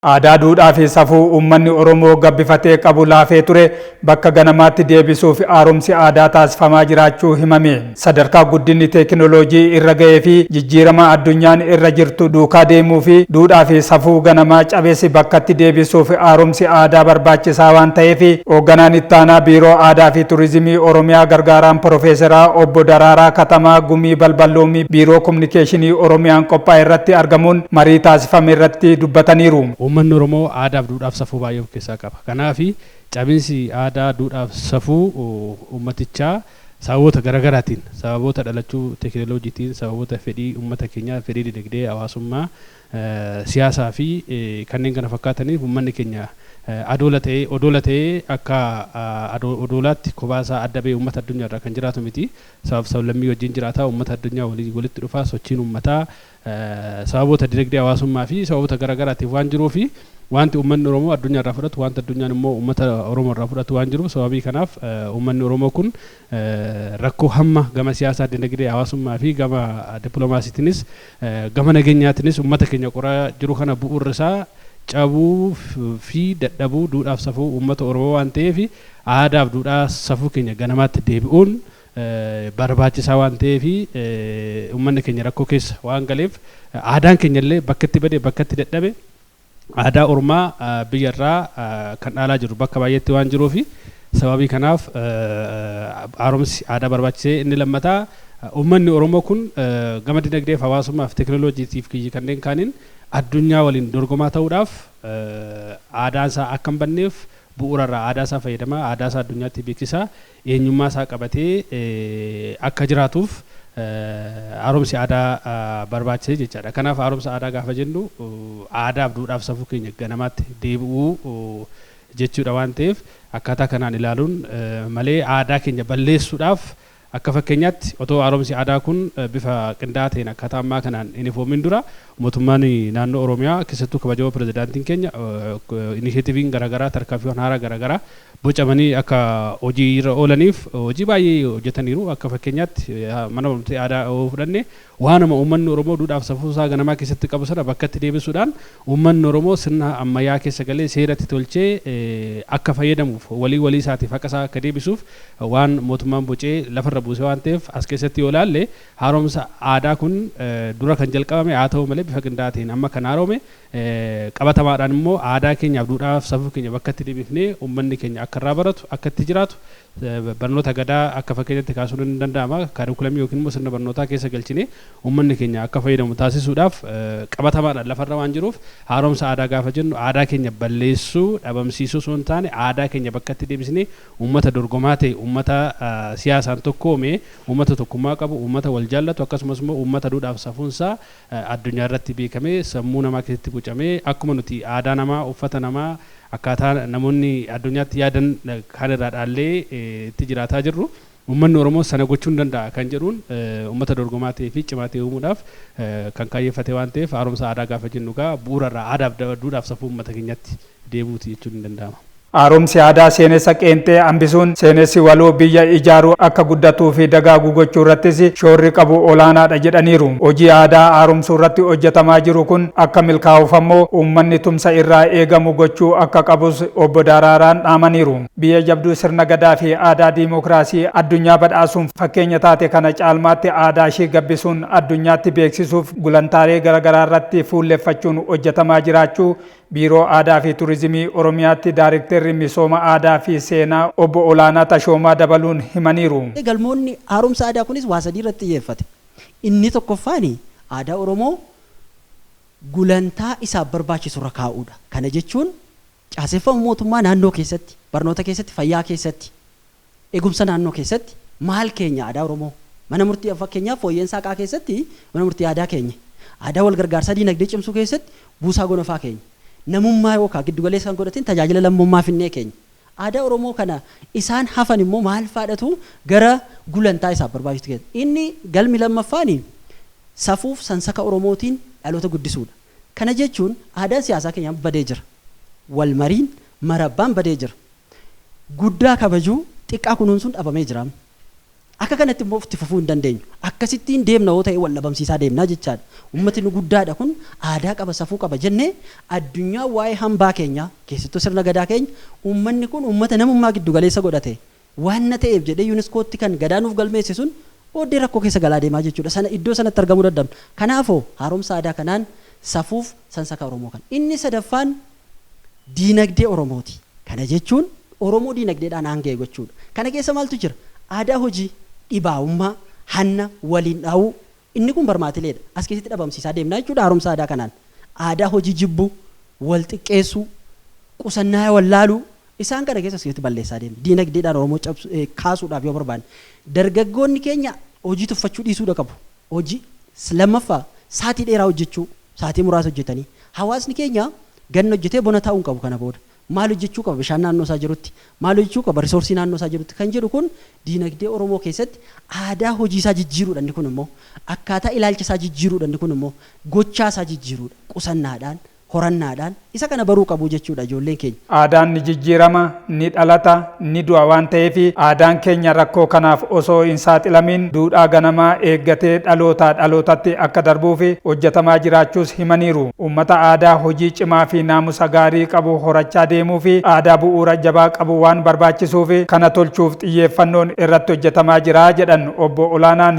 Aadaa, duudhaa fi safuu uummanni Oromoo gabbifatee qabu laafee ture bakka ganamaatti deebisuuf haaromsi aadaa taasifamaa jiraachuu himame. Sadarkaa guddinni teekinooloojii irra ga'ee fi jijjiirama addunyaan irra jirtu duukaa deemuu fi duudhaa fi safuu ganamaa cabes bakkatti deebisuuf haaromsi aadaa barbaachisaa waan ta'eef, hoogganaan ittaanaa Biiroo Aadaa fi Turizimii Oromiyaa, gargaaraan Profeesaraa Obbo Daraaraa Katamaa, gumii balballoomii Biiroo Kominikeeshinii Oromiyaan qophaa'e irratti argamuun marii taasifame irratti dubbataniiru. Uummanni Oromoo aadaaf duudhaaf safuu baay'ee of keessaa qaba. Kanaaf cabinsi aadaa, duudhaaf safuu uummatichaa sababoota garaagaraatiin, sababoota dhalachuu teekinooloojiitiin, sababoota fedhii uummata keenyaa, fedhii dinagdee, hawaasummaa, siyaasaa fi kanneen kana fakkaataniif uummanni keenya adoola ta'ee, odoola ta'ee, akka odoolaatti kophaa adda bahee uummata addunyaa irraa kan jiraatu miti. Sabab sablammii wajjin jiraata, uummata addunyaa walitti dhufaa, sochiin uummataa sababoota dinagdee, hawaasummaa fi sababoota garaagaraatiif waan jiruuf, wanti uummanni Oromoo addunyaa irraa fudhatu, wanta addunyaan immoo uummata Oromoo irraa fudhatu waan jiruuf, sababii kanaaf uummanni Oromoo kun rakkoo hamma gama siyaasaa, dinagdee, hawaasummaa fi gama dippiloomaasiitiinis gama nageenyaatiinis uummata keenya qoraa jiru kana bu'uurri isaa cabuu fi dadhabuu duudhaaf safuu uummata Oromoo waan ta'eef, aadaaf duudhaa safuu keenya ganamaatti deebi'uun barbaachisaa waan ta'eef, uummanni keenya rakkoo keessa waan galeef, aadaan keenya illee bakka itti bade, bakka itti dadhabe, aadaa ormaa biyyarraa kan dhaalaa jiru bakka baay'eetti waan jiruuf, sababii kanaaf haaromsi aadaa barbaachisee. Inni lammataa, uummanni Oromoo kun gama dinagdeef, hawaasummaaf, teekinooloojiitiif kanneen kaaniin addunyaa waliin dorgomaa ta'uudhaaf, aadaan isaa akka hin banneef bu'uurarraa aadaa isaa fayyadamaa, aadaa isaa addunyaatti beeksisaa, eenyummaa isaa qabatee akka jiraatuuf haaromsi aadaa barbaachisee jechaadha. Kanaaf haaromsa aadaa gaafa jennu aadaaf duudhaaf safuu keenya ganamaatti deebi'uu jechuudha waan ta'eef, akkaataa kanaan ilaaluun malee aadaa keenya balleessuudhaaf, akka fakkeenyaatti otoo haaromsi aadaa kun bifa qindaa'aa ta'een akkaataa ammaa kanaan hin ifoomin dura, mootummaan naannoo Oromiyaa, keessattuu kabajamoo pirezidaantiin keenya, inisheetiiviin garaagaraa, tarkaanfiiwwan haaraa garaagaraa bocamanii akka hojii irra oolaniif hojii baay'ee hojjetaniiru. Akka fakkeenyaatti mana barumsa aadaa yoo fudhanne, waanuma uummanni Oromoo duudhaaf safuu isaa ganamaa keessatti qabu sana bakkatti deebisuudhaan, uummanni Oromoo sirna ammayyaa keessa galee seeratti tolchee akka fayyadamuuf, walii walii isaatiif haqa isaa akka deebisuuf waan mootummaan bocee lafarra buuse waan ta'eef, as keessatti yoo ilaalle haaromsa aadaa kun dura kan jalqabame haa ta'u malee, bifa qindaa'aa ta'een amma kan haarome, qabatamaadhaan immoo aadaa keenyaaf duudhaaf safuu keenya bakkatti deebifnee uummanni keenya akka irraa baratu, akka itti jiraatu, barnoota gadaa akka fakkeenyaatti kaasuun ni danda'ama. Kaarikulamii yookiin immoo sirna barnootaa keessa galchinee uummanni keenya akka fayyadamu taasisuudhaaf qabatamaadhaan lafarra waan jiruuf, haaromsa aadaa gaafa jennu aadaa keenya balleessuu, dhabamsiisuu osoo hin taane, aadaa keenya bakkatti deebisnee uummata dorgomaa ta'e, uummata siyaasaan tokkoome, uummata tokkummaa qabu, uummata wal jaallatu, akkasumas immoo uummata duudhaaf safuunsaa addunyaa irratti beekamee, sammuu namaa keessatti bocamee, akkuma nuti aadaa namaa, uffata namaa, akkaataa namoonni addunyaatti yaadan kan irraa dhaallee itti jiraataa jirru, uummanni Oromoo sana gochuu hin danda'a kan jedhuun uummata dorgomaa ta'ee fi cimaa ta'e uumuudhaaf kan kaayyeffate waan ta'eef, haaromsa aadaa gaafa jennu gaa bu'uurarraa aadaaf duudhaaf safuu uummata keenyatti deebi'uuti jechuun ni danda'ama. Haaromsi aadaa seenessa qeenxee hambisuun seenessi waloo biyya ijaaruu akka guddatuu fi dagaagu gochuu irrattis shoorri qabu olaanaadha jedhaniiru. Hojii aadaa haaromsuu irratti hojjetamaa jiru kun akka milkaa'uuf ammoo uummanni tumsa irraa eegamu gochuu akka qabus Obbo Daraaraan dhaamaniiru. Biyya jabduu sirna gadaa fi aadaa diimokiraasii addunyaa badhaasuun fakkeenya taate kana caalmaatti aadaa ishee gabbisuun addunyaatti beeksisuuf gulantaalee garaagaraa irratti fuulleffachuun hojjetamaa jiraachuu Biiroo Aadaa fi Turizimii Oromiyaatti Daarektarri Misooma Aadaa fi Seenaa Obbo Olaanaa Tashoomaa dabaluun himaniiru. Galmoonni haaromsa aadaa kunis waa sadii irratti xiyyeeffate. Inni tokkoffaan aadaa Oromoo gulantaa isaaf barbaachisu irra kaa'uudha. Kana jechuun caaseffama mootummaa naannoo keessatti, barnoota keessatti, fayyaa keessatti, eegumsa naannoo keessatti maal keenya aadaa Oromoo? Mana murtii, fakkeenyaaf fooyya'insa haqaa keessatti mana murtii aadaa keenya. Aadaa wal gargaarsaa diinagdee cimsuu keessatti buusaa gonofaa keenya. Namummaa yookaan giddu galeessa kan godhatin tajaajila lammummaa finnee keenya. Aadaa Oromoo kana isaan hafan immoo maal faadhatu gara gulantaa isaaf barbaachisu keessa. Inni galmi lammaffaani safuuf sansaka Oromootiin dhaloota guddisuudha. Kana jechuun aadaan siyaasaa keenya badee jira. Wal mariin marabbaan badee jira. Guddaa kabajuu, xiqqaa kunuunsuun dhabamee jira. Akka kanatti immoo itti fufuu hin dandeenyu. Akkasittiin deemna yoo ta'e wal dhabamsiisaa deemnaa jechaadha. Uummati nu guddaadha kun aadaa qaba, safuu qaba jennee addunyaa waa'ee hambaa keenyaa, keessattuu sirna gadaa keenya, uummanni kun uummata namummaa giddu galeessa godhate waan na ta'eef jedhee yuuniskootti kan gadaa nuuf galmeesse sun booddee rakkoo keessa galaa deemaa jechuudha. Sana iddoo sanatti argamuu dadhabna. Kanaafoo haaromsa aadaa kanaan safuuf sansaka Oromoo kan. Inni sadaffaan diinagdee Oromooti. Kana jechuun Oromoo diinagdeedhaan aanga'e gochuudha. Kana keessa maaltu jira? Aadaa hojii, dhibaa'ummaa, hanna, waliin dha'uu. Inni kun barmaatileedha. As keessatti dhabamsiisaa deemnaa jechuudha haaromsa aadaa kanaan. Aadaa hojii jibbuu, wal xiqqeessuu, qusannaa wallaaluu, isaan kana keessa as keessatti balleessaa deemna. Diinagdeedhaan Oromoo kaasuudhaaf yoo barbaanne. Dargaggoonni keenya hojii tuffachuu dhiisuudha qabu. Hojii lammaffaa saatii dheeraa hojjechuu, saatii muraasa hojjetanii. Hawaasni keenya ganna hojjetee bona taa'uu hin qabu kana booda. Maal hojjechuu qaba bishaan naannoo isaa jirutti, maal hojjechuu qaba risoorsii naannoo isaa jirutti kan jedhu kun diinagdee Oromoo keessatti aadaa hojii isaa jijjiiruudha. Inni kun immoo akkaataa ilaalcha isaa jijjiiruudha. Inni kun immoo gochaa isaa jijjiiruudha. Qusannaadhaan, horannaadhaan isa kana baruu qabu jechuudha ijoolleen keenya. Aadaan ni jijjiirama, ni dhalata, ni du'a waan ta'eef aadaan keenya rakkoo kanaaf osoo hin saaxilamin duudhaa ganamaa eeggatee dhalootaa dhalootatti akka darbuuf hojjetamaa jiraachuus himaniiru. Uummata aadaa hojii cimaa fi naamusa gaarii qabu horachaa deemuu fi aadaa bu'uura jabaa qabu waan barbaachisuuf kana tolchuuf xiyyeeffannoon irratti hojjetamaa jira jedhan obbo Olaanaan.